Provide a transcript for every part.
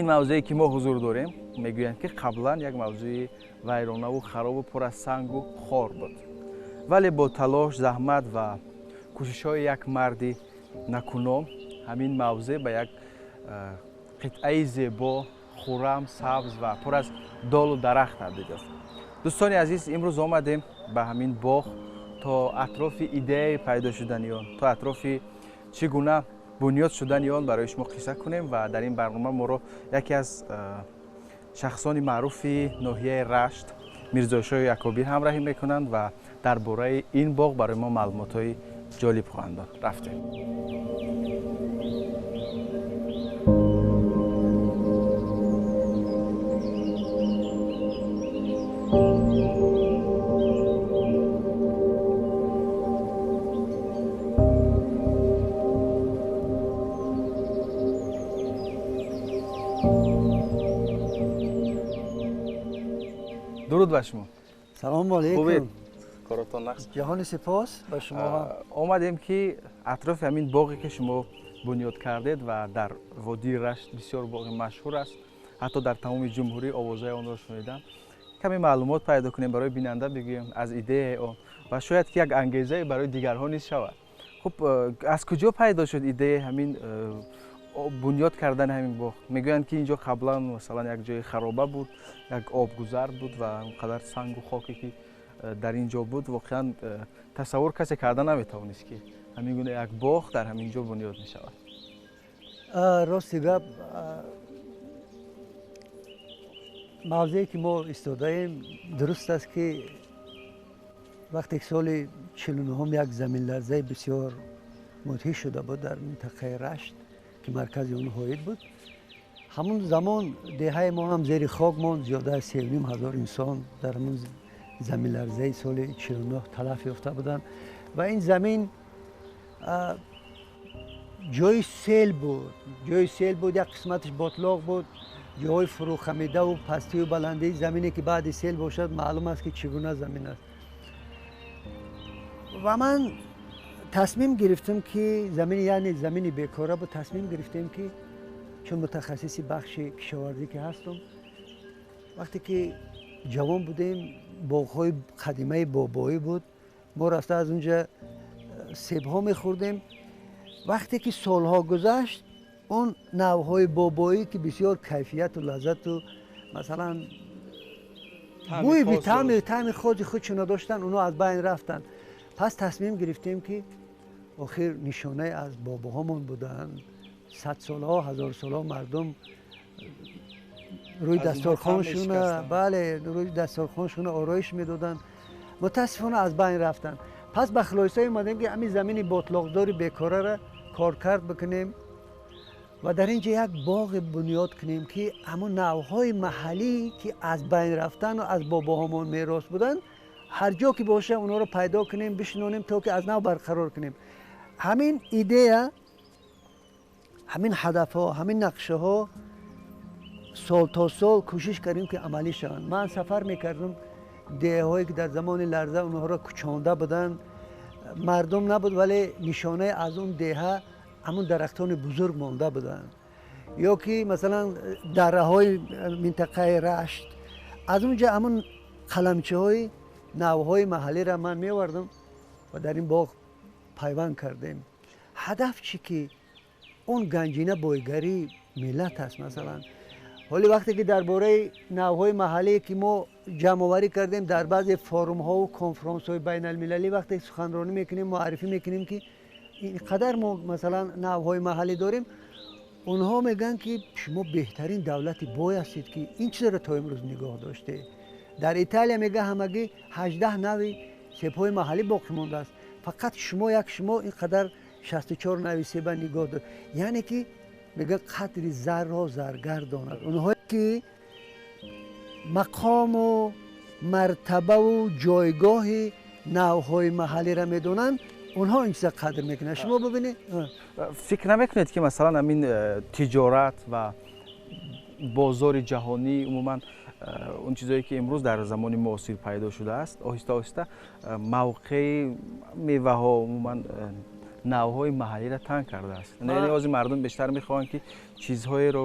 Ҳамин мавзее ки мо ҳузур дорем, мегӯянд, ки қаблан як мавзӯи вайронаву харобу пур аз сангу хор буд, вале бо талош, заҳмат ва кӯшишҳои як марди накуном ҳамин мавзеъ ба як қитъаи зебо, хуррам, сабз ва пур аз долу дарахт табдил ёфт. Дӯстони азиз, имрӯз омадем ба ҳамин боғ то атрофи идеяи пайдо шудани он, то атрофи чӣ гуна бунёд шудани он барои шумо қисса кунем. Ва дар ин барнома моро яке аз шахсони маъруфи ноҳияи Рашт, Мирзошоҳи Акобир, ҳамроҳӣ мекунанд ва дар бораи ин боғ барои мо маълумотҳои ҷолиб хоҳанд дод. Рафтем. Дуруд ба шумо. Салому алейкум. Хубед? Коротон нақс? Ҷаҳони сипос, ба шумо ҳам. Омадем, ки атрофи ҳамин боғе, ки шумо бунёд кардед ва дар водии Рашт бисёр боғи машҳур аст, ҳатто дар тамоми ҷумҳурӣ овозаи онро шунидам, каме маълумот пайдо кунем, барои бинанда бигӯем аз идеяи он ва шояд ки як ангезае барои дигарҳо низ шавад. Хуб, аз куҷо пайдо шуд идеяи ҳамин бунёд кардани ҳамин боғ? Мегӯянд, ки инҷо қаблан, масалан, як ҷои хароба буд, як обгузар буд ва он қадар сангу хоке, ки дар ин ҷо буд, воқеан тасаввур касе карда наметавонист, ки ҳамин гуна як боғ дар ҳамин ҷо бунёд мешавад. Рости гап, мавзее, ки мо истодаем, дуруст аст, ки вақте ки соли 49-ҳум як заминларзаи бисёр мудҳиш шуда буд дар минтақаи Рашт, ки маркази он Ҳоид буд, ҳамун замон деҳаи мо ҳам зери хок монд. Зиёда аз 3,5 ҳазор инсон дар ҳамун заминларзаи соли 49 талаф ёфта буданд ва ин замин ҷои сел буд, ҷои сел буд, як қисматаш ботлоқ буд, ҷоҳои фурӯхамидаву пастию баландии замине, ки баъди сел бошад, маълум аст, ки чӣ гуна замин аст. Ва ман тасмим гирифтам, ки замини, яъне замини бекора буд, тасмим гирифтем, ки чун мутахассиси бахши кишоварзӣ ки ҳастам, вақте ки ҷавон будем, боғҳои қадимаи бобоӣ буд, мо рафта аз унҷа себҳо мехӯрдем. Вақте ки солҳо гузашт, он навъҳои бобоӣ, ки бисёр кайфияту лаззату, масалан, бӯи таъми хоси худшона доштанд, онҳо аз байн рафтанд. Пас тасмим гирифтем, ки охир нишонае аз бобоҳомон буданд, садсолаҳо, ҳазорсолаҳо мардум рӯи дастархоншуна, бале, рӯи дастархоншуна ороиш медоданд, мутаассифона аз байн рафтанд. Пас ба хулосае омадем, ки ҳамин замини ботлоқдори бекорара коркард бикунем ва дар ин ҷо як боғе бунёд кунем, ки ҳамон навъҳои маҳаллӣ, ки аз байн рафтану аз бобоҳомон мерос буданд, ҳар ҷо ки боша, онҳоро пайдо кунем, бишинонем, то ки аз нав барқарор кунем. Ҳамин идея, ҳамин ҳадафҳо, ҳамин нақшаҳо сол то сол кӯшиш кардем, ки амалӣ шаванд. Ман сафар мекардам, деҳаҳое, ки дар замони ларза онҳоро кӯчонда буданд, мардум набуд, вале нишонае аз он деҳа ҳамун дарахтони бузург монда буданд, ё ки, масалан, дараҳои минтақаи Рашт, аз он ҷа ҳамун қаламчаҳои навъҳои маҳаллиро ман меовардам ва дар ин боғ пайванд кардем. Ҳадаф чӣ, ки он ганҷина бойгарии миллат аст. Масалан, ҳоли вақте ки дар бораи навъҳои маҳаллие, ки мо ҷамъоварӣ кардем, дар баъзе форумҳову конфронсҳои байналмилалӣ вақте суханронӣ мекунем, муаррифӣ мекунем, ки ин қадар мо, масалан, навъҳои маҳаллӣ дорем, онҳо мегӯянд, ки шумо беҳтарин давлати бой ҳастед, ки ин чизро то имрӯз нигоҳ доштед. Дар Италия, мега, ҳамагӣ 18 нави себҳои маҳаллӣ боқӣ мондааст, фақат шумо, як шумо ин қадар 64 нави себа нигоҳ дор. Яъне ки мега, қадри зарро заргар донад. Онҳое, ки мақому мартабаву ҷойгоҳи навъҳои маҳаллиро медонанд, онҳо ин чиза қадр мекунанд. Шумо бибинед. Фикр намекунед, ки, масалан, ҳамин тиҷорат ва бозори ҷаҳонӣ, умуман он чизое, ки имрӯз дар замони муосир пайдо шудааст, оҳиста оҳиста мавқеи меваҳо, умуман навъҳои маҳаллиро танг кардааст? Яъне ҳозир мардум бештар мехоҳанд, ки чизҳоеро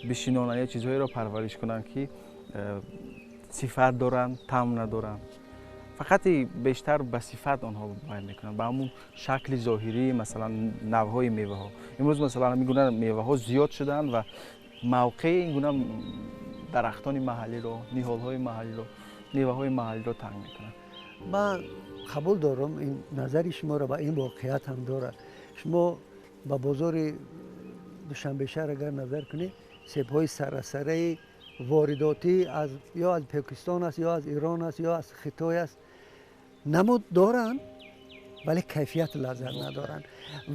бишинонанд ё чизҳоеро парвариш кунанд, ки сифат доранд, таъм надоранд. Фақат бештар ба сифат онҳо баён мекунанд, ба ҳамун шакли зоҳирӣ, масалан навъҳои меваҳо. Имрӯз масалан ҳамин гуна меваҳо зиёд шуданд ва мавқеи ин гуна дарахтони маҳаллиро, ниҳолҳои маҳаллиро, меваҳои маҳаллиро танг мекунанд. Ман қабул дорам ин назари шуморо ва ин воқеият ҳам дорад. Шумо ба бозори Душанбе шаҳр агар назар кунед, себҳои сарасараи воридотӣ ё аз Покистон аст, ё аз Ирон аст, ё аз Хитой аст, намуд доранд, вале кайфияту лаззат надоранд.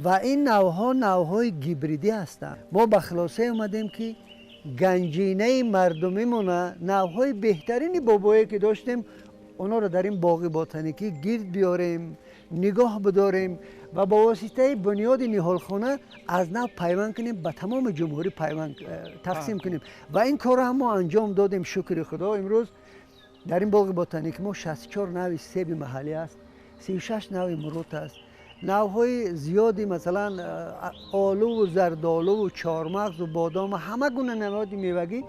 Ва ин навъҳо навъҳои гибридӣ ҳастанд. Мо ба хулосае омадем, ки ганҷинаи мардумимона, навъҳои беҳтарини бобое ки доштем, онҳоро дар ин боғи ботаникӣ гирд биёрем, нигоҳ бидорем ва ба воситаи бунёди ниҳолхона аз нав пайванд кунем, ба тамоми ҷумҳурӣ пайванд тақсим кунем. Ва ин корро ҳам мо анҷом додем, шукри Худо. Имрӯз дар ин боғи ботаникӣ мо 64 навъи себи маҳаллӣ аст, 36 навъи мурут аст, навъҳои зиёди масалан олуву зардолуву чормағзу бодому ҳама гуна навъоти мевагӣ,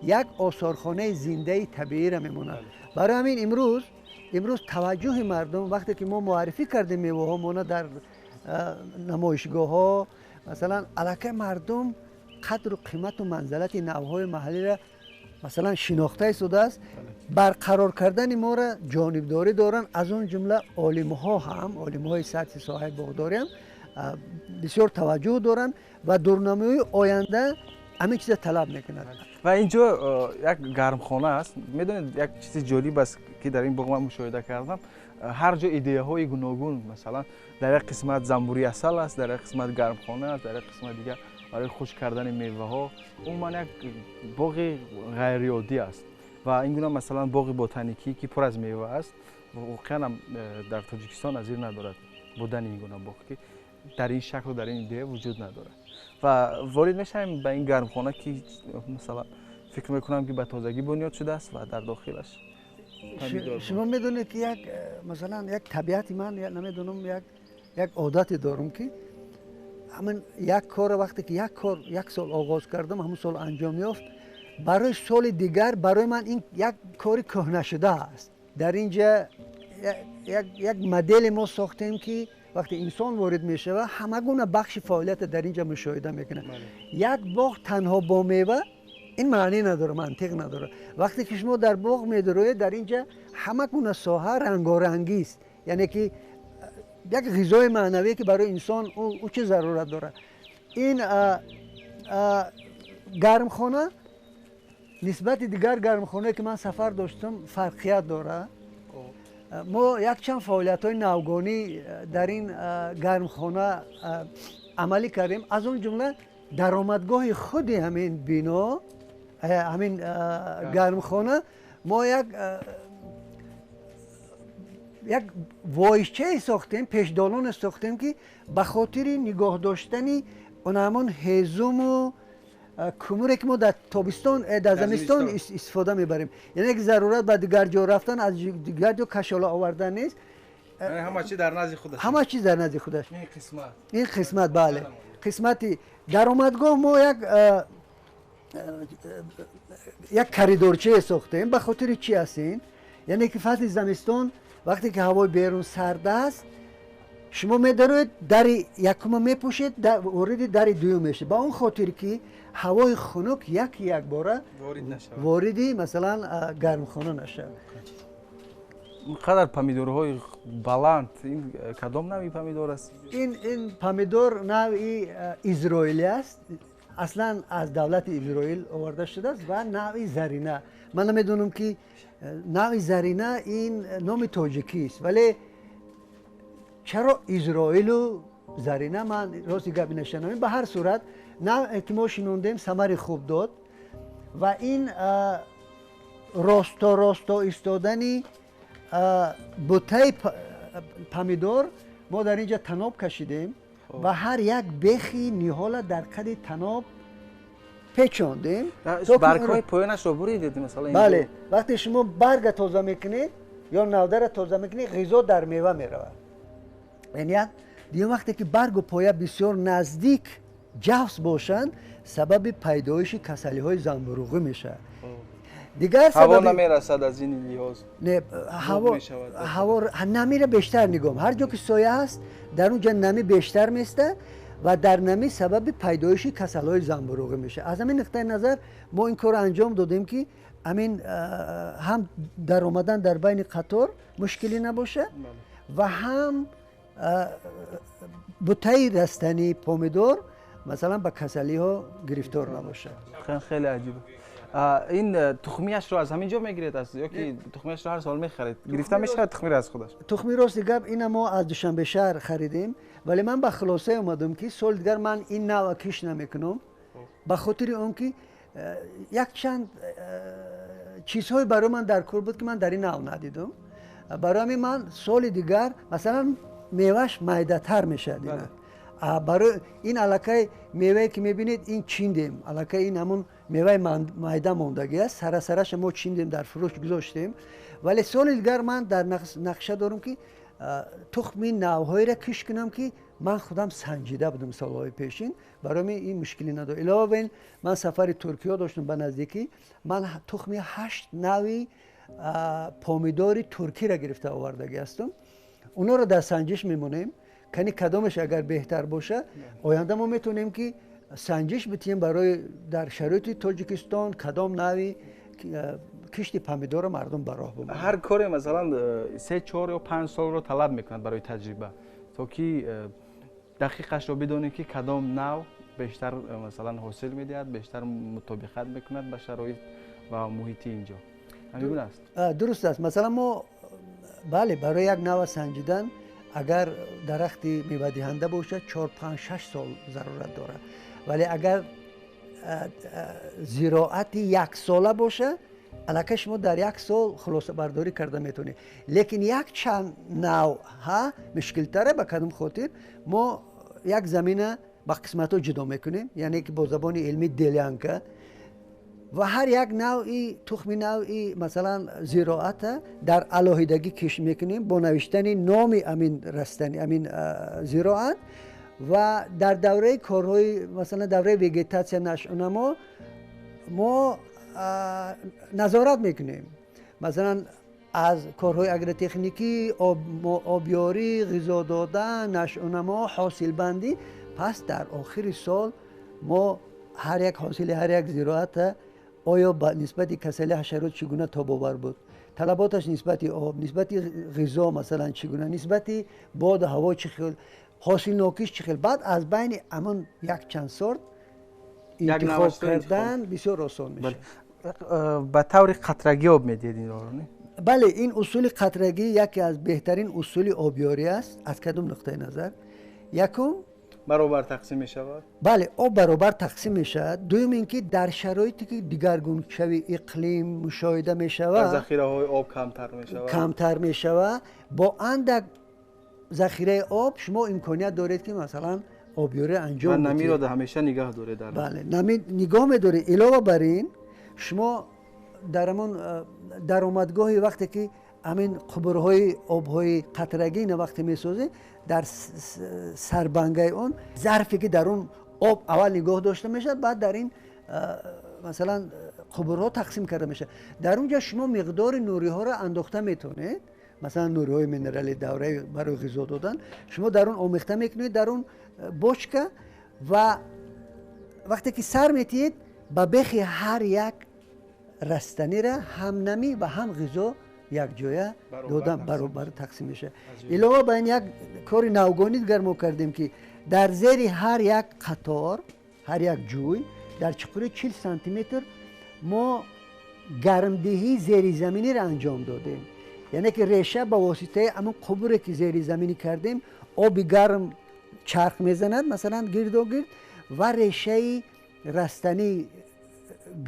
як осорхонаи зиндаи табииро мемонад. Барои ҳамин имрӯз таваҷҷӯҳи мардум, вақте ки мо муаррифӣ кардем меваҳомона дар намоишгоҳҳо, масалан аллакай мардум қадру қимату манзалати навъҳои маҳаллиро масалан шинохта истодааст. Барқарор кардани моро ҷонибдорӣ доранд, аз он ҷумла олимҳо ҳам, олимҳои сатҳи соҳаи боғдорӣ ҳам бисёр таваҷҷӯҳ доранд ва дурнамои оянда ҳамин чиза талаб мекунад. Ва инҷо як гармхона аст. Медонед, як чизи ҷолиб аст, ки дар ин боғ ман мушоҳида кардам. Ҳар ҷо идеяҳои гуногун, масалан дар як қисмат замбури асал аст, дар як қисмат гармхона аст, дар як қисмат дигар барои хушк кардани меваҳо. Умуман як боғи ғайриоддӣ аст ва ин гуна масалан боғи ботаникӣ, ки пур аз мева аст, воқеан ҳам дар Тоҷикистон назир надорад будани ин гуна боғ, ки дар ин шаклу дар ин идея вуҷуд надорад. Ва ворид мешавем ба ин гармхона, ки масалан фикр мекунам, ки ба тозагӣ бунёд шудааст ва дар дохилаш шумо медонед, ки як масалан як табиати ман, намедонам, як одате дорам, ки ҳамин як корро вақте ки як кор як сол оғоз кардам, ҳамон сол анҷом ёфт, барои соли дигар барои ман ин як кори кӯҳнашуда аст. Дар ин ҷа як модели мо сохтем, ки вақте инсон ворид мешавад, ҳама гуна бахши фаъолиятро дар ин ҷа мушоҳида мекунад. Як боғ танҳо бо мева ин маънӣ надорад, мантиқ надорад. Вақте ки шумо дар боғ медароед, дар ин ҷа ҳама гуна соҳа рангорангист, яъне ки як ғизои маънавие, ки барои инсон ӯ чӣ зарурат дорад. Ин гармхона нисбати дигар гармхонае, ки ман сафар доштам, фарқият дорад. Мо якчанд фаъолиятҳои навгонӣ дар ин гармхона амалӣ кардем, аз он ҷумла даромадгоҳи худи ҳамин бино, ҳамин гармхона, мо як воишчае сохтем, пешдолоне сохтем, ки ба хотири нигоҳ доштани он ҳамон ҳезуму кумуре, ки мо дар тобистон, дар замистон истифода мебарем, яъне ки зарурат ба дигар ҷо рафтан, аз дигар ҷо кашола овардан нест. Ҳама чиз дар назди худаш, ҳама чиз дар назди худаш. Ин қисмат, ин қисмат, бале, қисмати даромадгоҳ мо як коридорчае сохтем. Ба хотири чӣ аст ин? Яъне ки фасли замистон, вақте ки ҳавои берун сард аст, шумо медароед, дари якума мепӯшед, вориди дари дуюм мешед, ба он хотир ки ҳавои хунук як якбора вориди масалан гармхона нашавад. Қадар помидорҳои баланд, ин кадом навъи помидор аст? Ин помидор навъи изроилӣ аст, аслан аз давлати Изроил оварда шудааст ва навъи Зарина. Ман намедонам, ки навъи Зарина ин номи тоҷикист, вале чаро Изроилу Зарина, ман рости гап нашунавем. Ба ҳар сурат, навъе ки мо шинондем, самари хуб дод ва ин росто росто истодани бутаи помидор, мо дар ин ҷа таноб кашидем ва ҳар як бехи ниҳола дар қади таноб печондем. Баргҳои поёнашро буридед масалан? Бале, вақте шумо барга тоза мекунед ё навдара тоза мекунед, ғизо дар мева меравад. Яъне як дуюм, вақте ки баргу поя бисёр наздик ҷавс бошанд, Сабаби пайдоиши касалиҳои занбуруғӣ мешавад. Дигар ҳаво намерасад аз ин лиҳоз. Не, ҳаво намиро бештар нигоҳ. Ҳар ҷо ки соя ҳаст, дар он ҷо намӣ бештар местад ва дар намӣ сабаби пайдоиши касалиҳои занбуруғӣ мешавад. Аз ҳамин нуқтаи назар мо ин корро анҷом додем, ки ҳамин ҳам даромадан дар байни қатор мушкилӣ набошад ва ҳам бутаи растании помидор масалан ба касалиҳо гирифтор набошад. Хеле аҷиб. Ин тухмияшро аз ҳамин ҷо мегиред ё ки тухмияшро ҳар сол мехаред? Гирифта мешавад тухмиро аз худаш? Тухми, рости гап, ина мо аз Душанбе шаҳр харидем, вале ман ба хулосае омадам, ки соли дигар ман ин навъа киш намекунам, ба хотири он ки якчанд чизҳое барои ман дар кор буд, ки ман дар ин навъ надидам. Барои ҳамин ман соли дигар, масалан, меваш майдатар мешавад. Ина барои ин аллакай мевае ки мебинед, ин чиндем, аллакай ин ҳамун меваи майда мондагӣ аст, сарасараша мо чиндем, дар фурӯш гузоштем. Вале соли дигар ман дар нақша дорам, ки тухми навъҳоеро киш кунам, ки ман худам санҷида будам солҳои пешин, барои ман ин мушкилӣ надорад. Илова ба ин, ман сафари Туркиё доштам ба наздикӣ, ман тухми 8 нави помидори туркиро гирифта овардагӣ ҳастам. Онҳоро дар санҷиш мемонем, кани кадомаш агар беҳтар бошад, оянда мо метавонем, ки санҷиш битиҳем барои дар шароити Тоҷикистон кадом нави кишти помидорро мардум ба роҳ бимонад. Ҳар коре, масалан, 3, 4 ё 5 солро талаб мекунад барои таҷриба, то ки дақиқашро бидонем, ки кадом нав бештар, масалан, ҳосил медиҳад, бештар мутобиқат мекунад ба шароит ва муҳити инҷо. Ҳамин гуна аст? Дуруст аст. Масалан, мо, бале, барои як нава санҷидан, агар дарахти мевадиҳанда бошад, 4, 5, 6 сол зарурат дорад, вале агар зироати яксола бошад, аллакай шумо дар як сол хулосабардорӣ карда метавонед. Лекин як чанд навъҳа мушкилтара. Ба кадом хотир? Мо як замина ба қисматҳо ҷудо мекунем, яъне ки бо забони илмӣ делянка, ва ҳар як навъи тухми навъи, масалан, зироата дар алоҳидагӣ кишт мекунем бо навиштани номи амин растани, амин зироат, ва дар давраи корҳои, масалан, давраи вегетатсия, нашъунамо мо назорат мекунем, масалан, аз корҳои агротехникӣ, обёрӣ, ғизо додан, нашъунамо, ҳосилбандӣ. Пас дар охири сол мо ҳар як ҳосили ҳар як зироата оё ба нисбати касали ҳашарот чӣ гуна тобовар буд, талаботаш нисбати об, нисбати ғизо, масалан, чӣ гуна, нисбати боду ҳаво чӣ хел, ҳосилнокиш чӣ хел, баъд аз байни ҳамон якчанд сорт интихоб кардан бисёр осон мешавад. Ба таври қатрагӣ об медиҳед инро? Бале, ин усули қатрагӣ яке аз беҳтарин усули обёрӣ аст. Аз кадом нуқтаи назар? Якум, баробар тақсим мешавад. Бале, об баробар тақсим мешавад. Дуюм ин ки дар шароите ки дигаргуншавии иқлим мушоҳида мешавад, захираҳои об камтар мешавад. Камтар мешавад, бо андак захираи об шумо имконият доред, ки, масалан, обёрӣ анҷом. Намиро ҳамеша нигаҳ доред. Бале, нами нигоҳ медоред. Илова бар ин, шумо дар ҳамон даромадгоҳи, вақте ки ҳамин қубурҳои обҳои қатрагӣ ина вақте месозед, дар сарбангаи он зарфе ки дар он об аввал нигоҳ дошта мешавад, баъд дар ин, масалан, қубурҳо тақсим карда мешавад, дар он ҷо шумо миқдори нуриҳоро андохта метавонед, масалан, нуриҳои минерали давраи барои ғизо додан шумо дар он омехта мекунед, дар он бочка, ва вақте ки сар метиҳед, ба бехи ҳар як растанира ҳам намӣ ва ҳам ғизо якҷоя додан, баробар тақсим мешавад. Илова ба ин, як кори навгонӣ дигар мо кардем, ки дар зери ҳар як қатор, ҳар як ҷӯй дар чуқури 40 сантиметр мо гармдиҳии зеризаминиро анҷом додем, яъне ки реша ба воситаи ҳамон қубуре ки зеризаминӣ кардем, оби гарм чарх мезанад, масалан, гирдогирд, ва решаи растанӣ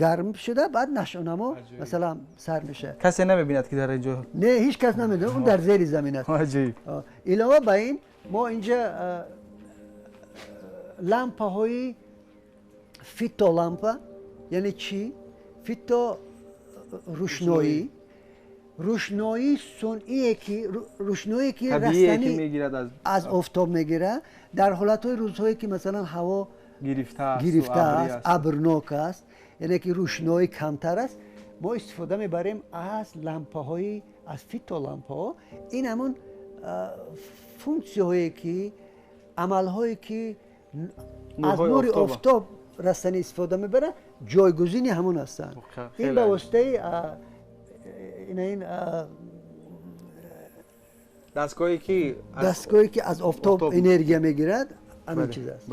гарм шуда, баъд нашъунамо, масалан, сар мешавад. Касе намебинад, ки дар инҷо. Не, ҳеҷ кас намедонад, он дар зери замин аст. Илова ба ин, мо инҷа лампаҳои фитолампа, яъне чӣ? Фито рӯшноӣ, рӯшноии сунъие ки, рӯшноие ки растанӣ аз офтоб мегирад, дар ҳолатҳои рӯзҳое ки, масалан, ҳаво гирифта аст, абрнок аст, яъне ки рӯшноӣ камтар аст, мо истифода мебарем аз лампаҳои, аз фитолампаҳо. Ин ҳамон функсияҳое ки, амалҳое ки аз нури офтоб растанӣ истифода мебарад, ҷойгузини ҳамон ҳастанд. Ин ба воситаи ин дастгоҳе ки аз офтоб энергия мегирад, ҳамин чиз аст.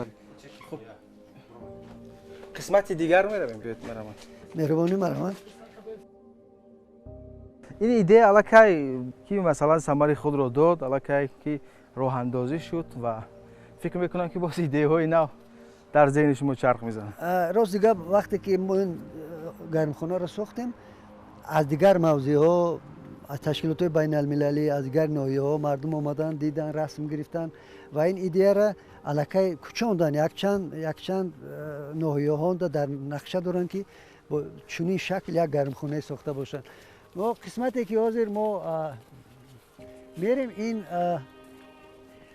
Қисмати дигар меравем, биёед марамат. Меҳрубонӣ, марҳамат. Ин идея аллакай ки масалан самари худро дод, аллакай ки роҳандозӣ шуд ва фикр мекунам ки боз идеяҳои нав дар зеҳни шумо чарх мезанад. Рости гап, вақте ки мо ин гармхонаро сохтем, аз дигар мавзеъҳо, аз ташкилотҳои байналмилалӣ, аз дигар ноҳияҳо мардум омаданд, дидан, расм гирифтанд ва ин идеяро аллакай кӯчонданд. Якчанд ноҳияҳо дар нақша доранд ки бо чунин шакл як гармхонае сохта бошанд. Мо қисмате ки ҳозир мо мерем, ин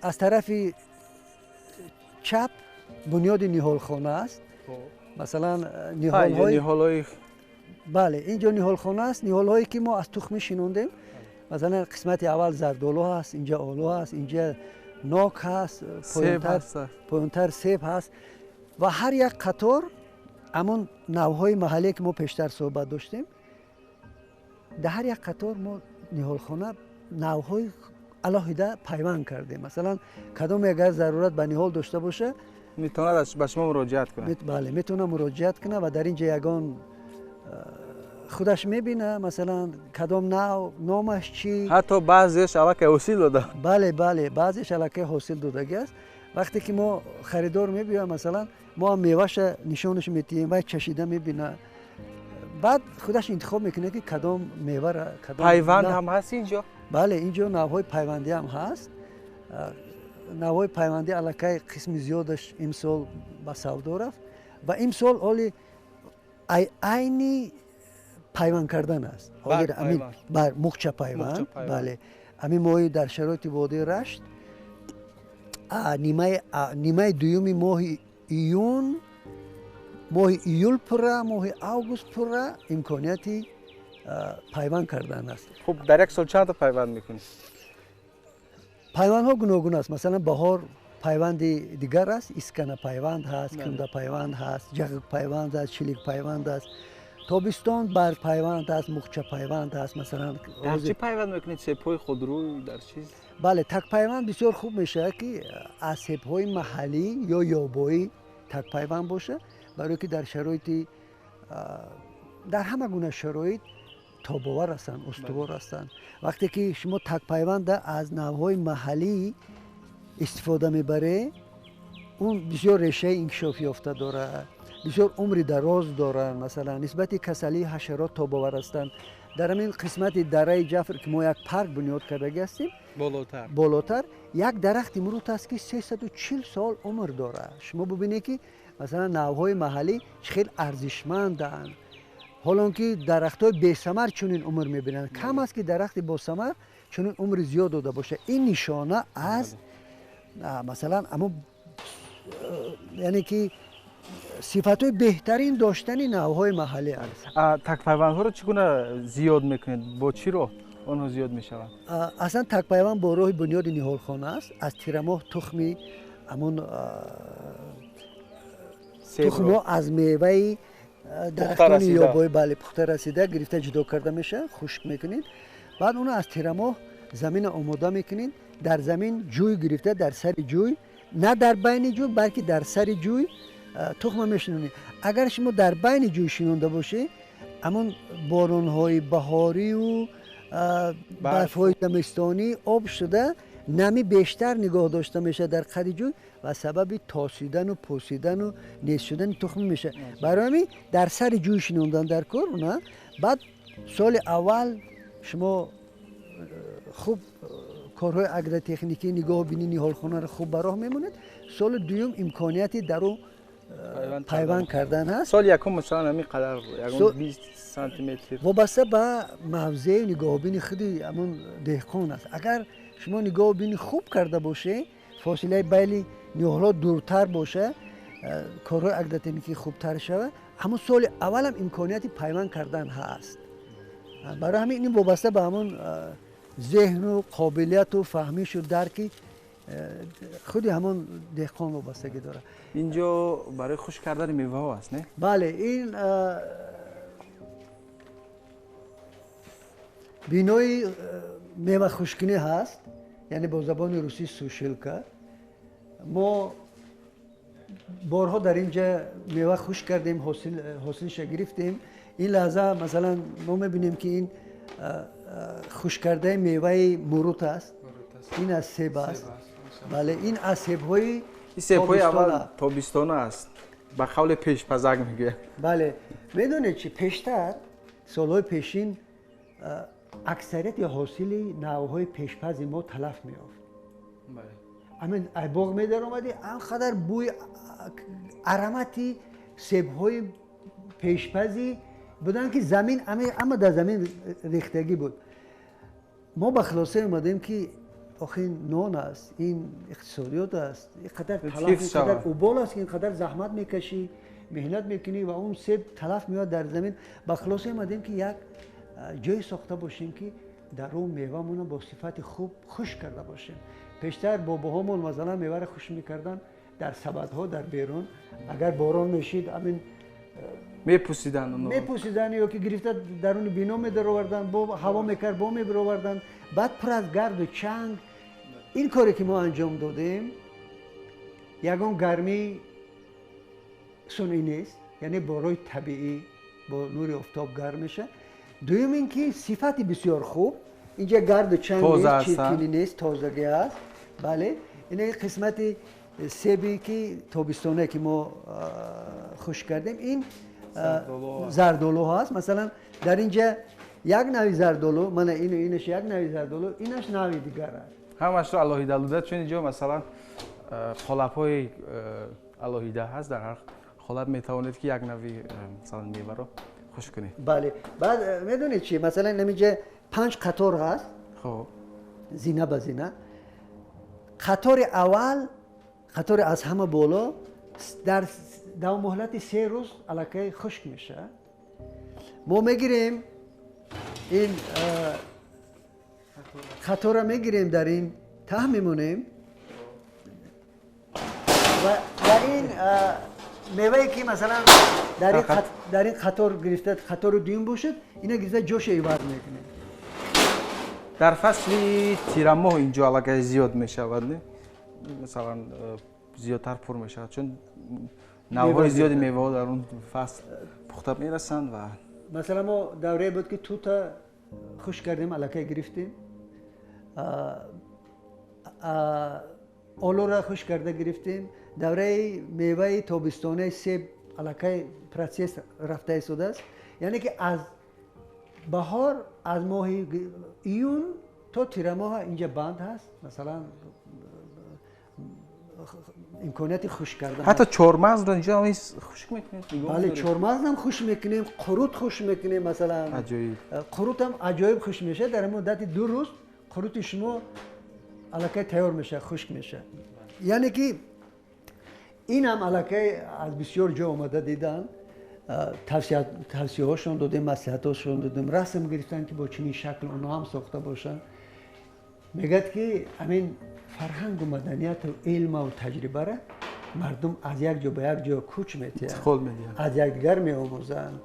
аз тарафи чап бунёди ниҳолхона аст. Масалан, ниҳолҳои, бале, инҷо ниҳолхона аст, ниҳолҳое ки мо аз тухмӣ шинондем. Масалан, қисмати аввал зардолу ҳаст, инҷа олу ҳаст, инҷа нок ҳаст, поёнтар себ ҳаст ва ҳар як қатор ҳамон навъҳои маҳаллие ки мо пештар суҳбат доштем. Дар ҳар як қатор мо ниҳолхона навъҳои алоҳида пайванд кардем. Масалан, кадоме агар зарурат ба ниҳол дошта боша, метавонад ба шумо муроҷиат кунад. Бале, метавонад муроҷиат кунад ва дар ин ҷо ягон худаш мебина, масалан, кадом нав, номаш чӣ. Ҳатто баъзеаш аллакай ҳосил дода. Бале, бале, баъзеаш аллакай ҳосил додагӣ аст. Вақте ки мо харидор мебиёем, масалан, мо ҳам меваша нишонаш метиҳем, вай чашида мебина, баъд худаш интихоб мекунад ки кадом мевара. Пайванд ҳам ҳаст инҷо? Бале, инҷо навъҳои пайвандӣ ҳам ҳаст. Навъҳои пайвандӣ аллакай қисми зиёдаш имсол ба савдо рафт ва имсол ҳоли айни пайванд кардан аст. Бар муқча пайванд, бале, ҳамин моҳи дар шароити водии Рашт нимаи дуюми моҳи июн, моҳи июл пурра, моҳи август пурра имконияти пайванд кардан аст. Хуб, дар як сол чанд та пайванд мекунед? Пайвандҳо гуногун аст. Масалан, баҳор пайванди дигар аст, искана пайванд ҳаст, кунда пайванд ҳаст, ҷағг пайванд аст, чилик пайванд аст. Тобистон барг пайванд аст, муқча пайванд аст. Масалан, дар чӣ пайванд мекунед? Себҳои худрӯй дар чиз? Бале, такпайванд бисёр хуб мешавад ки аз себҳои маҳаллӣ ё ёбоӣ такпайванд бошад, барое ки дар шароити, дар ҳама гуна шароит тобовар ҳастанд, устувор ҳастанд. Вақте ки шумо такпайванда аз навъҳои маҳаллӣ истифода мебаред, он бисёр решаи инкишофёфта дорад, бисёр умри дароз доранд. Масалан, нисбати касалии ҳашарот тобовар ҳастанд. Дар ҳамин қисмати дараи Ҷафр ки мо як парк бунёд кардагӣ ҳастем, болотар як дарахти мурут аст ки 340 сол умр дорад. Шумо бубинед ки масалан навъҳои маҳаллӣ чӣ хел арзишманданд, ҳолон ки дарахтҳои бесамар чунин умр мебинанд. Кам аст ки дарахти босамар чунин умри зиёд дода бошад. Ин нишона аз масалан ҳамон, яъне ки сифатҳои беҳтарин доштани навъҳои маҳаллӣ аст. Такпайвандҳоро чӣ гуна зиёд мекунед? Бо чӣ роҳ онҳо зиёд мешаванд? Аслан такпайванд бо роҳи бунёди ниҳолхона аст. Аз тирамоҳ тухми ҳамон тухмҳо аз меваи дарахтони ёбоӣ, бале, пухта расида гирифта ҷудо карда мешавад, хушк мекунед. Баъд онро аз тирамоҳ заминро омода мекунед. Дар замин ҷӯй гирифта, дар сари ҷӯй, на дар байни ҷӯй, балки дар сари ҷӯй тухма мешинонед. Агар шумо дар байни ҷӯй шинонда бошед, ҳамон боронҳои баҳорию барфҳои зимистонӣ об шуда, нами бештар нигоҳ дошта мешавад дар қади ҷӯй ва сабаби тосидану пӯсидану нест шудани тухм мешавад. Барои ҳамин дар сари ҷӯй шинондан дар кор на. Баъд соли аввал шумо хуб корҳои агротехникӣ, нигоҳубини ниҳолхонаро хуб ба роҳ мемонед. Соли дуюм имконияти дар ӯ пайванд кардан ҳаст. Соли якум масалан ҳамин қадар, ягон 20 сантиметр. Вобаста ба мавзеи нигоҳубини худи ҳамон деҳқон аст. Агар шумо нигоҳубини хуб карда бошед, фосилаи байни ниҳолҳо дуртар бошад, корҳои агротехникӣ хубтар шавад, ҳамон соли аввалам имконияти пайванд кардан ҳаст. Барои ҳамин ин вобаста ба ҳамон зеҳну қобилияту фаҳмишу дарки худи ҳамон деҳқон вобастагӣ дорад. Инҷо барои хушк кардани меваҳо аст, не? Бале, ин бинои мевахушкинӣ ҳаст, яъне бо забони русӣ сушилка. Мо борҳо дар инҷа мева хушк кардем, ҳосилша гирифтем. Ин лаҳза масалан мо мебинем, ки ин хушккардаи меваи мурут аст, ин аз себ аст. Бале, ин аз себҳои себҳои аввал тобистона аст, ба қавли пешпазак мегӯянд. Бале, медонед чи, пештар солҳои пешин аксарияти ҳосили навъҳои пешпази мо талаф меёфт. Ҳамин айбоғ медаромадӣ, он қадар бӯи аромати себҳои пешпазӣ буданд, ки замин ама дар замин рехтагӣ буд. Мо ба хулоса омадем, ки охи ин нон аст, ин иқтисодиёт аст, ин қадар талаф, ин қадар убол аст, ки ин қадар заҳмат мекашӣ, меҳнат мекунӣ ва он себ талаф меояд дар замин. Ба хулоса омадем, ки як ҷое сохта бошем, ки дар он мевамонро бо сифати хуб хушк карда бошем. Пештар бобоҳомон масалан меваро хушк мекарданд дар сабадҳо дар берун, агар борон мешид, ҳамин мепӯсиданд, мепӯсиданд ё ки гирифта даруни бино медароварданд, бо ҳаво мекард, бо мебароварданд, баъд пур аз гарду чанг. Ин коре ки мо анҷом додем, ягон гармии сунъӣ нест, яъне бо роҳи табиӣ, бо нури офтоб гарм мешавад. Дуюм ин ки сифати бисёр хуб, инҷа гарду чанг нест, чиркинӣ нест, тозагӣ аст. Бале, ин қисмати себе ки тобистонае ки мо хушк кардем, ин зардолу ҳаст. Масалан дар инҷа як нави зардолу, мана ину инаш як нави зардолу, инаш нави дигар аст. Ҳамашро алоҳида алоҳида, чун инҷо масалан қолабҳои алоҳида ҳаст, дар ҳар қолаб метавонед, ки як нави масалан меваро хушк кунед. Бале, баъд медонед чи, масалан инҷа 5 қатор ҳаст, хоб, зина ба зина. Қатори аввал, қатори аз ҳама боло, дар муҳлати 3 рӯз аллакай хушк мешавад. Мо мегирем ин қатора, мегирем, дар ин таҳ мемонем ва дар ин мевае ки масалан дар ин қатор гирифта, қатори дуюм бошад, ина гирифта ҷоша иваз мекунем. Дар фасли тирамоҳ инҷо аллакай зиёд мешавад, не? Масалан зиёдтар пур мешавад, чун навъҳои зиёди меваҳо дар он фасл пухта мерасанд. Ва масалан мо даврае буд, ки тута хушк кардем, аллакай гирифтем, олура хушк карда гирифтем. Давраи меваи тобистонаи себ аллакай процесс рафта истодааст, яъне ки аз баҳор, аз моҳи июн то тирамоҳ инҷа банд ҳаст, масалан имконияти хушк кардан. Ҳатто чормағзро инҷо хушк мекунед? Бале, чормағзам хушк мекунем, қурут хушк мекунем. Масалан аҷоиб, қурутам аҷоиб хушк мешавад. Дар муддати 2 рӯз қурути шумо аллакай тайёр мешавад, хушк мешавад. Яъне ки инам аллакай аз бисёр ҷо омада дидан, тавсияҳошон додем, маслиҳатҳошон додем, расм гирифтан, ки бо чунин шакл онҳо ҳам сохта бошанд. Мегӯяд, ки ҳамин фарҳангу маданияту илму таҷрибара мардум аз як ҷо ба як ҷо кӯч метиҳанд, аз якдигар меомӯзанд.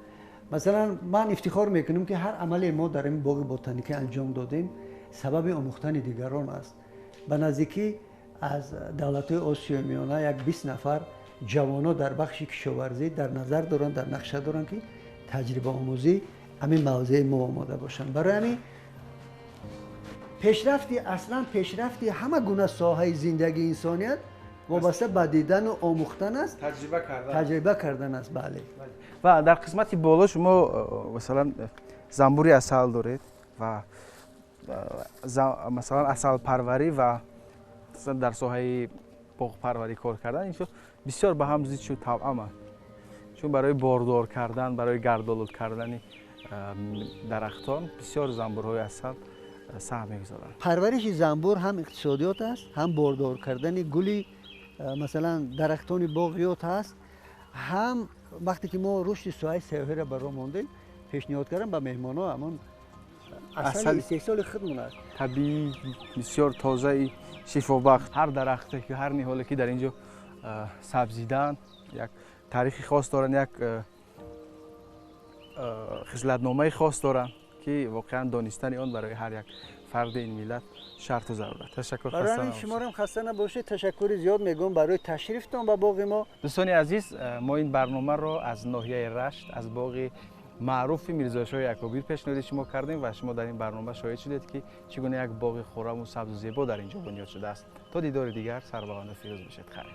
Масалан ман ифтихор мекунам, ки ҳар амале мо дар ин боғи ботаникӣ анҷом додем, сабаби омӯхтани дигарон аст. Ба наздикӣ аз давлатҳои Осиёи Миёна як 20 нафар ҷавонҳо дар бахши кишоварзӣ дар назар доранд, дар нақша доранд, ки таҷрибаомӯзӣ ҳамин мавзеи мо омода бошанд. Барои ҳамин пешрафти, аслан пешрафти ҳама гуна соҳаи зиндагии инсоният вобаста ба дидану омӯхтан аст, таҷриба кардан аст. Бале. Ва дар қисмати боло шумо масалан занбури асал доред ва масалан асалпарварӣ ва дар соҳаи боғпарварӣ кор кардан иншо бисёр ба ҳам зичу тавъам аст, чун барои бордор кардан, барои гардолуд кардани дарахтон бисёр занбурҳои асал саҳм мегузоранд. Парвариши занбур ҳам иқтисодиёт аст, ҳам бордор кардани гули масалан дарахтони боғиёт ҳаст. Ҳам вақте ки мо рушди соҳаи сайёҳиро ба роҳ мондем, пешниҳод кардам ба меҳмонҳо ҳамон асали истеҳсоли худмон аст, табиӣ, бисёр тозаи шифобахш. Ҳар дарахте ки, ҳар ниҳоле ки дар ин ҷо сабзиданд, як таърихи хос доранд, як хислатномаи хос доранд, ки воқеан донистани он барои ҳар як фарди ин миллат шарту зарурат. Ташаккур. Барои ҳамин шуморам хаста набошед, ташаккури зиёд мегӯям барои ташрифтон ба боғи мо. Дӯстони азиз, мо ин барномаро аз ноҳияи Рашт, аз боғи маъруфи Мирзошоҳи Акобир пешниҳоди шумо кардем ва шумо дар ин барнома шоҳид шудед, ки чӣ гуна як боғи хурраму сабзу зебо дар ин ҷо бунёд шудааст. То дидори дигар сарбаланду фирӯз бошед. Хайр.